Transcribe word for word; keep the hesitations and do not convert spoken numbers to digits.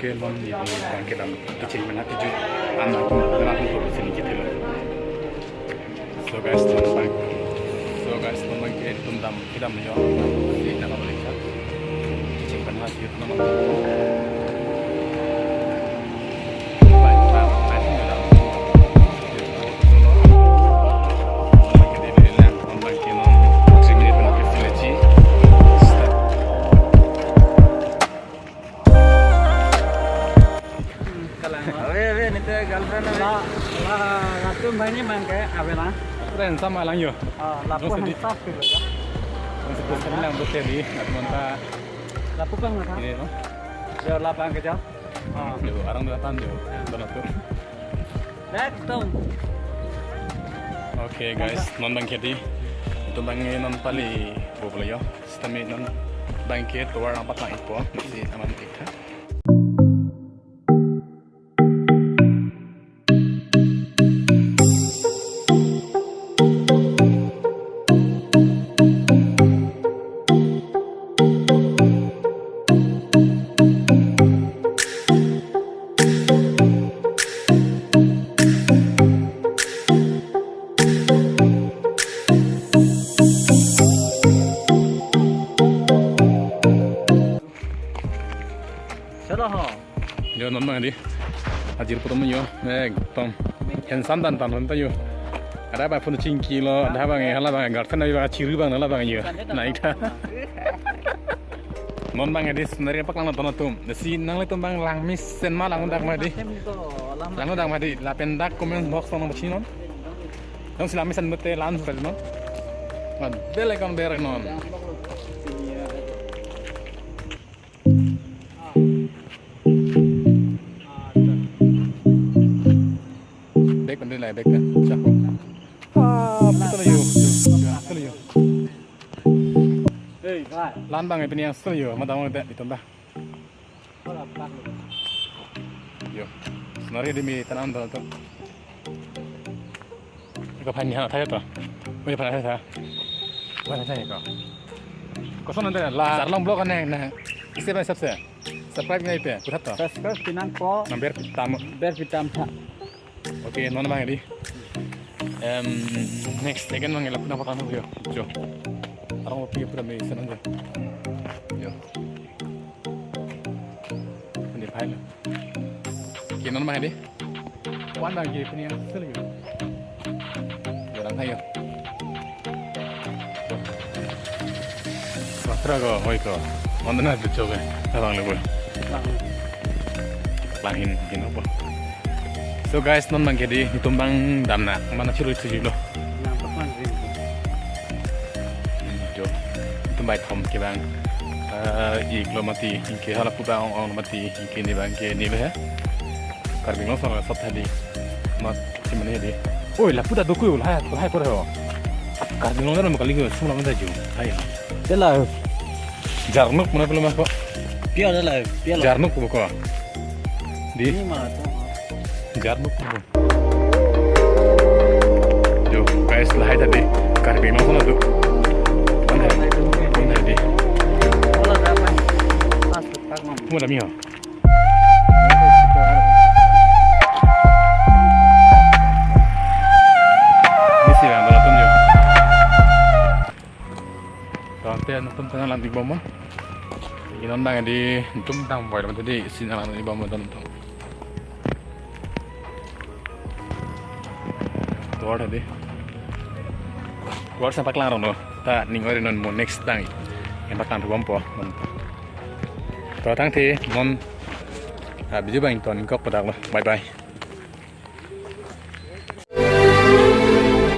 Ke non ni bang kedam kecheng mana keju an aku kenal aku sini kita lo. So guys, non bang. So guys, non bang ke tum dam kedam yo. Di nama boleh cak. Kecheng mana keju nama. Bang, bang, bang, bang. Non bang ke di bilang, non bang ke non. Kecheng mana ke sini. Start. Kalang. Ave, ave, nite girlfriend ave. La, la, latum banghini bang ke ave na. Friend sama lang yo. Ah, lapu Jong sedi. Hansa tu lo ya. Masih terus kami lang bote di, at monta. Lapu bang na. Ini, no? Yo, la bang ke jo. Ah. Yo, arang dua tahun yo. Ya. Dono tu. Ekdom. Okay, guys, non bang ke di. Itum bang non pali bo pulo yo. Sitame non bang ke tovar nangpaklang ikpo. Si aman ikha. Chalo ho. Yo, non bang di. Ajir putum yo. Ekdom. Handsome dan tan hon ta yo. Ada bang phone chingki lo, ada bang hala bang girlfriend abi bang chiru bang la bang yo. Naik ta. Non bang di scenery paklang nonton atum. Si nanglitum bang langmesen ma langdak ma di. Langdak ma di. Lapen dak comment box nang besi non. Nang si langmesen mete lan sa non. Ngan bel ekon ber non. Bek pandai lai bek kan. Cak. Ah, betul yo. Betul yo. Hey, bhai. Lan bang pini yang betul yo. Madang udah ditambah. Yo. Scenery di mi tanam tu. Ko phan ni ha tha to. Ko phan tha. Phan tha ko. Koson ante la Sarlong vlog ne na. Ise ba sabse. Subscribe ngai pe. Kuthat to. Subscribe pinang ko. Number tam. Ber pitam tha. Okay, non bang di. Em, next second bang la puna pakan yo. Jo. Arong pi pura me senan jo. Yo. Ini file. Kinon mah ini. Wan bang ke pini yang sel yo. Jalan ayo. Patra ko, oi ko. Mana na tu coba. Abang lu. Langhin, hin apa? So guys, non bang ke di itum bang damna. Mana churu itu lo. Nampak lang rin. Jo. Itum bai thom ke bang. Eh, ik lo mati, ke hala puta ong ong mati, ke ni bang ke ni beh. Karbi Anglong song sab tadi. Mat si mane di. Oi, lapu ta dokui, lahai, lahai por ho. Karbi Anglong dalam kali ko, sum lam ta ju. Hai. Dela. Jarnuk mana pelo mas ko? Pia dela, pia la. Jarnuk ko. Di. Ini mah tu. Jarnuk ko. Jo, guys, lahai tadi Karbi Anglong sana tu. Mana? Mana di? Kalau dapat pas tak mam. Kamu dah mio? Misi lah, dalam tu jo. Tangte nangtum tanglang di bom ma. Inon bang di nangtum tang boy tadi si nanglang di bom ma nangtum. Tuar tadi. Tuar sampai kelang rono. Ta ning ori non mo next time. Yang patang tu bom po. To tangte non. Ah, video bang ton kok padak lo. Bye bye.